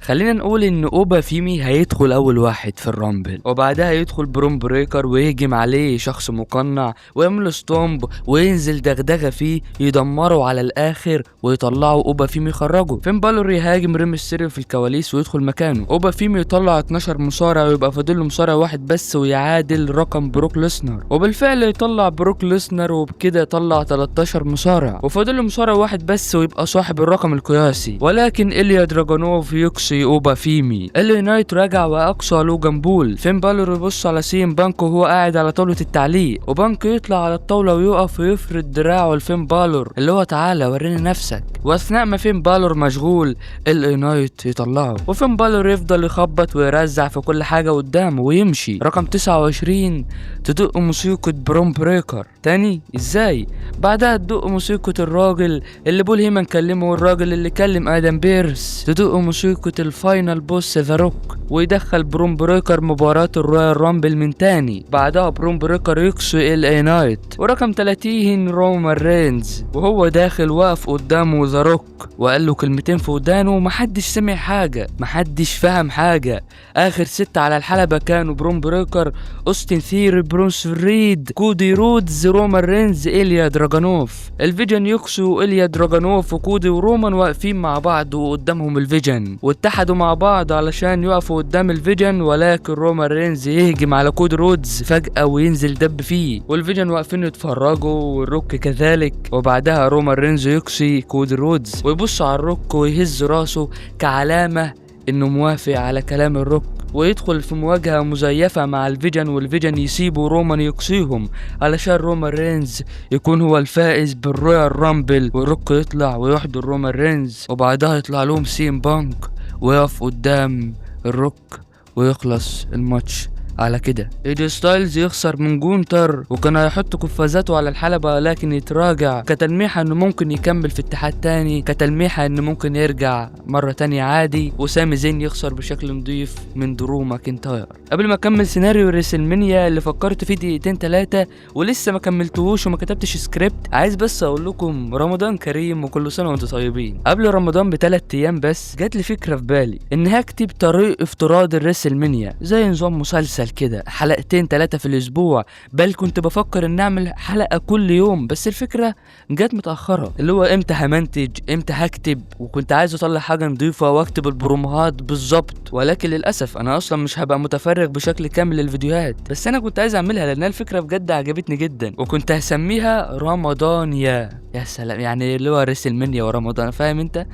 خلينا نقول ان اوبا فيمي هيدخل اول واحد في ال Rumble، وبعدها يدخل بروم بريكر ويهجم عليه شخص مقنع ويعمل stomp وينزل دغدغه فيه، يدمره على الاخر ويطلعوا اوبا فيمي يخرجه. فين بالور يهاجم ري ميستيريو في الكواليس ويدخل مكانه. اوبا فيمي يطلع 12 مصارع ويبقى فاضل له مصارع واحد بس ويعادل رقم بروك ليسنر، وبالفعل يطلع بروك ليسنر، وبكده يطلع 13 مصارع وفاضل له مصارع واحد بس ويبقى صاحب الرقم القياسي، ولكن إليا دراجونوف يقصي اوبا فيمي. LA نايت رجع واقصى لوجان بول. فين بالور يبص على سي ام بانك وهو قاعد على طاولة التعليق، وبانك يطلع على الطاولة ويقف ويفرد دراعه لفين بالور اللي هو تعالى وريني نفسك. واثناء ما فين بالور مشغول LA نايت يطلعه، وفين بالور يفضل يخبط ويرزع في كل حاجة قدامه ويمشي. رقم 29 تدق موسيقى بروم بريكر تاني ازاي؟ بعدها تدق موسيقى الراجل اللي بول هيمان كلمه والراجل اللي كلم ادم بيرس، تدق موسيقى ال final boss ذا روك، ويدخل بروم بريكر مباراة ال Royal Rumble من تاني. بعدها بروم بريكر يقصي LA نايت. ورقم 30 رومان رينز، وهو داخل واقف قدامه ذا روك وقال له كلمتين في ودانه ومحدش سمع حاجة، محدش فهم حاجة. اخر 6 على الحلبة كانوا بروم بريكر، اوستن ثيري، برونس ريد، كودي رودز، رومان رينز، إليا دراجانوف. الفيجن يقصوا إليا دراجانوف وكودي ورومان واقفين مع بعض وقدامهم الفيجن، واتحدوا مع بعض علشان يقفوا قدام الفيجن، ولكن رومان رينز يهجم على كودي رودز فجأة وينزل دب فيه، والفيجن واقفين يتفرجوا والروك كذلك. وبعدها رومان رينز يقصي كودي رودز ويبص على الروك ويهز راسه كعلامة انه موافق على كلام الروك، ويدخل في مواجهة مزيفة مع الفيجن، والفيجن يسيبوا رومان يقصيهم علشان رومان رينز يكون هو الفائز بال Royal Rumble، والروك يطلع ويحضر رومان رينز، وبعدها يطلع لهم سي ام بانك ويقف قدام الروك ويخلص الماتش على كده. ايجي ستايلز يخسر من جونتر، وكان هيحط قفازاته على الحلبة لكن يتراجع كتلميحة انه ممكن يكمل في اتحاد تاني، كتلميحة انه ممكن يرجع مرة تانية عادي. وسامي زين يخسر بشكل نظيف من درو ماكنتاير. قبل ما اكمل سيناريو ريسلمانيا اللي فكرت فيه دقيقتين تلاتة ولسه ما كملتهوش وما كتبتش سكريبت، عايز بس اقول لكم رمضان كريم وكل سنة وانتم طيبين. قبل رمضان بتلات ايام بس جات لي فكرة في بالي ان هكتب طريق افتراض الريسلمانيا زي نظام مسلسل كده، حلقتين 3 في الاسبوع، بل كنت بفكر ان اعمل حلقة كل يوم، بس الفكرة جت متأخرة، اللي هو امتى همنتج امتى هكتب، وكنت عايز اطلع حاجة نظيفة واكتب البروموهات بالظبط، ولكن للاسف انا اصلا مش هبقى متفرغ بشكل كامل للفيديوهات، بس انا كنت عايز اعملها لان الفكرة بجد عجبتني جدا، وكنت هسميها رمضان يا سلام، يعني اللي هو ريسلمانيا ورمضان، فاهم انت؟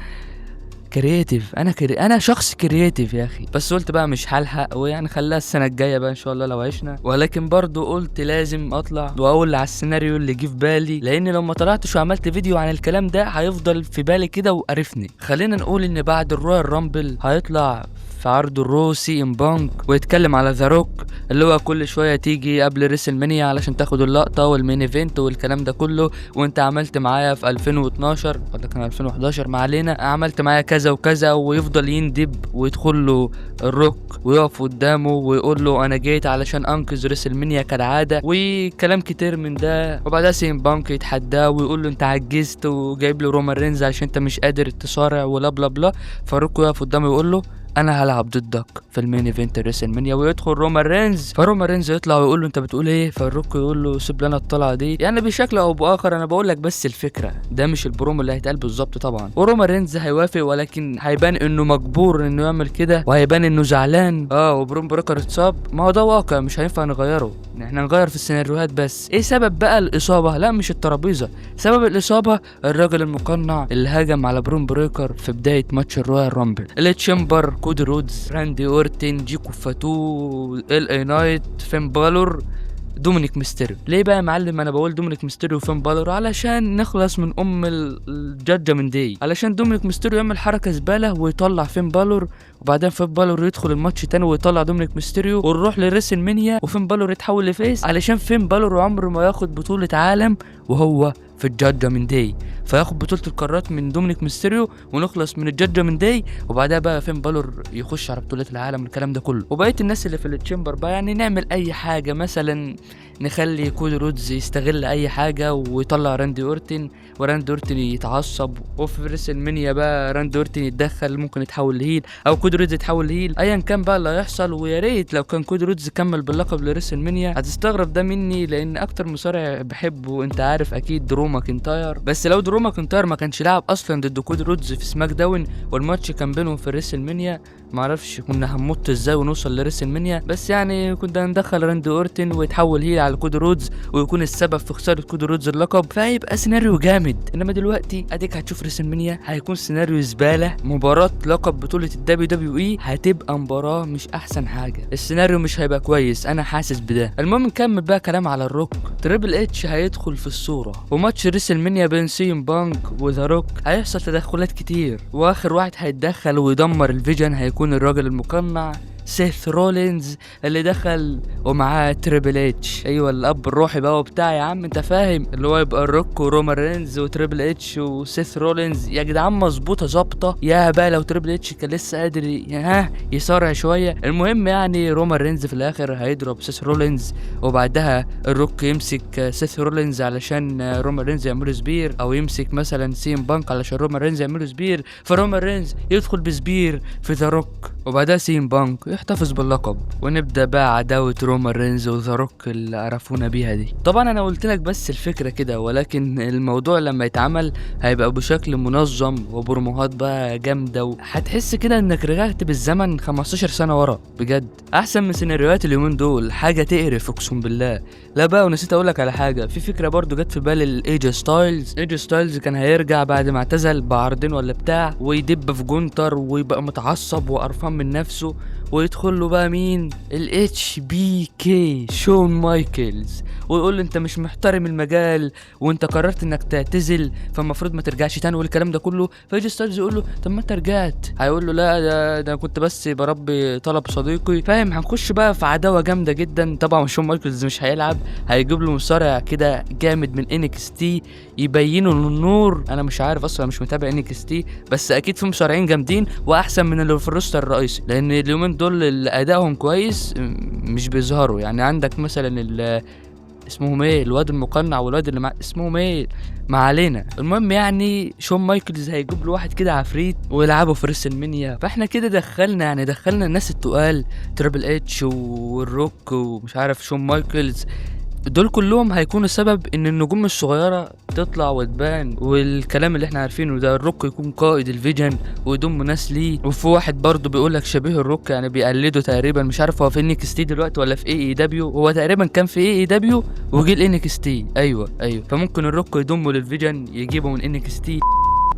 creative، انا شخص creative يا اخي. بس قلت بقى مش هلحق، ويعني خلاها السنه الجايه بقى ان شاء الله لو عشنا، ولكن برضو قلت لازم اطلع واقول على السيناريو اللي جه في بالي، لان لو ما طلعتش وعملت فيديو عن الكلام ده هيفضل في بالي كده وقرفني. خلينا نقول ان بعد ال Royal Rumble هيطلع في عرض الرو سي ام بانك ويتكلم على ذا روك، اللي هو كل شويه تيجي قبل ريسلمانيا علشان تاخد اللقطه وال main event والكلام ده كله، وانت عملت معايا في 2012 ولا كان 2011، ما علينا، عملت معايا كذا وكذا، ويفضل يندب ويدخل له الروك ويقف قدامه ويقول له انا جيت علشان انقذ ريسلمانيا كالعاده وكلام كتير من ده. وبعدها سي ام بانك يتحداه ويقول له انت عجزت وجايب له رومان رينز عشان انت مش قادر تصارع ولا بلا بلا، فالروك يقف قدامه ويقول له انا هلعب ضدك في ال main event ريسلمانيا، ويدخل رومان رينز، فرومان رينز يطلع ويقول له انت بتقول ايه، فالروك يقول له سيب لنا الطلعه دي، يعني بشكل او باخر انا بقول لك بس الفكره، ده مش البرومو اللي هيتقال بالظبط طبعا. ورومان رينز هيوافق، ولكن هيبان انه مجبور انه يعمل كده، وهيبان انه زعلان، وبرون بريكر اتصاب، ما هو ده واقع مش هينفع نغيره، احنا نغير في السيناريوهات بس. ايه سبب بقى الاصابه؟ لا مش الترابيزه، سبب الاصابه الراجل المقنع اللي هاجم على برون بريكر في بدايه ماتش ال Royal Rumble، اللي Chamber، كودي رودز، راندي اورتن، جيكو فاتو، ال اي نايت، فين بالور، دومينيك ميستيريو. ليه بقى يا معلم انا بقول دومينيك ميستيريو وفين بالور؟ علشان نخلص من ام ال Judgment Day، علشان دومينيك ميستيريو يعمل حركه زباله ويطلع فين بالور، وبعدين فين بالور يدخل الماتش تاني ويطلع دومينيك ميستيريو، ونروح لريسلمانيا وفين بالور يتحول ل face، علشان فين بالور عمره ما ياخد بطوله عالم وهو في ال Judgment Day، فياخد بطولة القارات من دومينيك ميستيريو ونخلص من ال Judgment Day، وبعدها بقى فين بالور يخش على بطولة العالم والكلام ده كله. وبقية الناس اللي في ال Chamber بقى يعني نعمل اي حاجة، مثلا نخلي كودي رودز يستغل اي حاجة ويطلع راندي اورتن، وراندي اورتن يتعصب، وفي ريسلمانيا بقى راندي اورتن يتدخل، ممكن يتحول ل heel او كودي رودز يتحول ل heel، ايا كان بقى اللي هيحصل. ويا ريت لو كان كودي رودز كمل باللقب لريسلمانيا. هتستغرب ده مني لان اكتر مصارع بحبه انت عارف اكيد درو ماكنتاير، بس لو درو ماكنتاير ما كانش لعب اصلا ضد كودي رودز في سماك داون والماتش كان بينهم في ريسلمانيا، معرفش كنا هنمط ازاي ونوصل لريسلمانيا، بس يعني كنا هندخل راندي اورتن ويتحول heel على كودي رودز ويكون السبب في خسارة كودي رودز اللقب، فهيبقى سيناريو جامد. انما دلوقتي اديك هتشوف ريسلمانيا هيكون سيناريو زبالة، مباراة لقب بطوله الدبليو دبليو اي هتبقى مباراة مش احسن حاجة، السيناريو مش هيبقى كويس، انا حاسس بده. المهم نكمل بقى كلام على الروك. تريبل اتش هيدخل في الصورة، وماتش ريسلمانيا بين سي ام بانك وذا روك هيحصل تدخلات كتير، واخر واحد هيتدخل ويدمر الفيجن هيكون الراجل المقنع سيث رولينز اللي دخل ومعاه تريبل اتش. ايوه الاب الروحي بقى وبتاع يا عم انت فاهم، اللي هو يبقى الروك ورومان رينز وتريبل اتش وسيث رولينز يا جدعان مظبوطة ظابطة. يا بقى لو تريبل اتش كان لسه قادر يصارع شوية. المهم يعني رومان رينز في الاخر هيضرب سيث رولينز، وبعدها الروك يمسك سيث رولينز علشان رومان رينز يعمل spear، او يمسك مثلا سي ام بانك علشان رومان رينز يعمل spear، فرومان رينز يدخل ب spear في ذا روك، وبعدها سي ام بانك يحتفظ باللقب، ونبدا بقى عداوة رومان رينز وذا روك اللي عرفونا بيها دي. طبعا انا قلت لك بس الفكرة كده، ولكن الموضوع لما يتعمل هيبقى بشكل منظم وبروموهات بقى جامدة، وهتحس كده انك رجعت بالزمن 15 سنة ورا بجد، احسن من سيناريوهات اليومين دول، حاجة تقرف اقسم بالله. لا بقى ونسيت اقول لك على حاجة، في فكرة برضو جت في بال الايجي ستايلز. ايجي ستايلز كان هيرجع بعد ما اعتزل بعرضين ولا بتاع، ويدب في جونتر ويبقى متعصب وقرفان من نفسه، ويدخل له بقى مين؟ ال HBK شون مايكلز، ويقول له انت مش محترم المجال وانت قررت انك تعتزل فالمفروض ما ترجعش تاني والكلام ده كله. فايجي ستايلز يقول له طب ما انت رجعت، هيقول له لا ده كنت بس بربي طلب صديقي، فاهم؟ هنخش بقى في عداوة جامدة جدا. طبعا شون مايكلز مش هيلعب، هيجيب له مصارع كده جامد من NXT يبينه للنور. انا مش عارف اصلا، مش متابع NXT، بس اكيد في مصارعين جامدين واحسن من اللي في ال roster الرئيسي، لان اليومين دول اللي ادائهم كويس مش بيظهروا. يعني عندك مثلا اسمهم ايه الواد المقنع والواد اللي مع اسمهم ايه، ما علينا. المهم يعني شون مايكلز هيجيب له واحد كده عفريت ويلعبه في ريسلمانيا. فاحنا كده دخلنا الناس التقال، تريبل اتش والروك ومش عارف شون مايكلز، دول كلهم هيكونوا سبب ان النجوم الصغيرة تطلع وتبان، والكلام اللي احنا عارفينه ده، الروك يكون قائد الفيجن ويضم ناس ليه. وفي واحد برضه بيقولك شبيه الروك، يعني بيقلده تقريبا، مش عارف هو في NXT دلوقتي ولا في AEW، هو تقريبا كان في AEW وجه ال NXT. ايوه، فممكن الروك يضمه للفيجن يجيبه من NXT.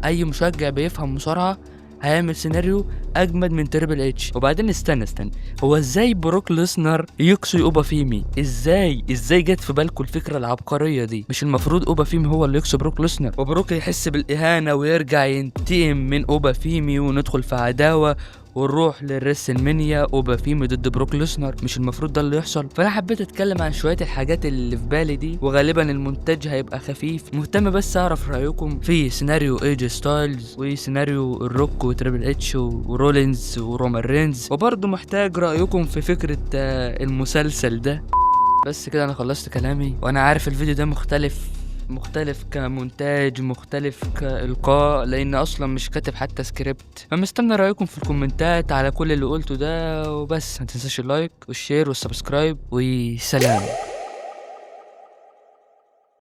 اي مشجع بيفهم مصارعه هيعمل سيناريو اجمد من تريبل اتش. وبعدين استنى، هو ازاي بروك ليسنر يقصي اوبا فيمي؟ ازاي جت في بالكم الفكرة العبقرية دي؟ مش المفروض اوبا فيمي هو اللي يقصي بروك ليسنر، وبروك يحس بالاهانه ويرجع ينتقم من اوبا فيمي وندخل في عداوة ونروح للريسلمانيا اوبا فيمي ضد بروك ليسنر؟ مش المفروض ده اللي يحصل؟ فانا حبيت اتكلم عن شوية الحاجات اللي في بالي دي، وغالبا المونتاج هيبقى خفيف. مهتم بس اعرف رايكم في سيناريو ايجي ستايلز وسيناريو الروك وتريبل اتش ورولينز ورومان رينز، وبرضه محتاج رايكم في فكرة المسلسل ده. بس كده انا خلصت كلامي، وانا عارف الفيديو ده مختلف كمونتاج، مختلف كإلقاء، لأن أصلا مش كاتب حتى سكريبت. فمستني رأيكم في الكومنتات على كل اللي قلته ده، وبس ما تنساش ال like وال share وال subscribe، وسلام.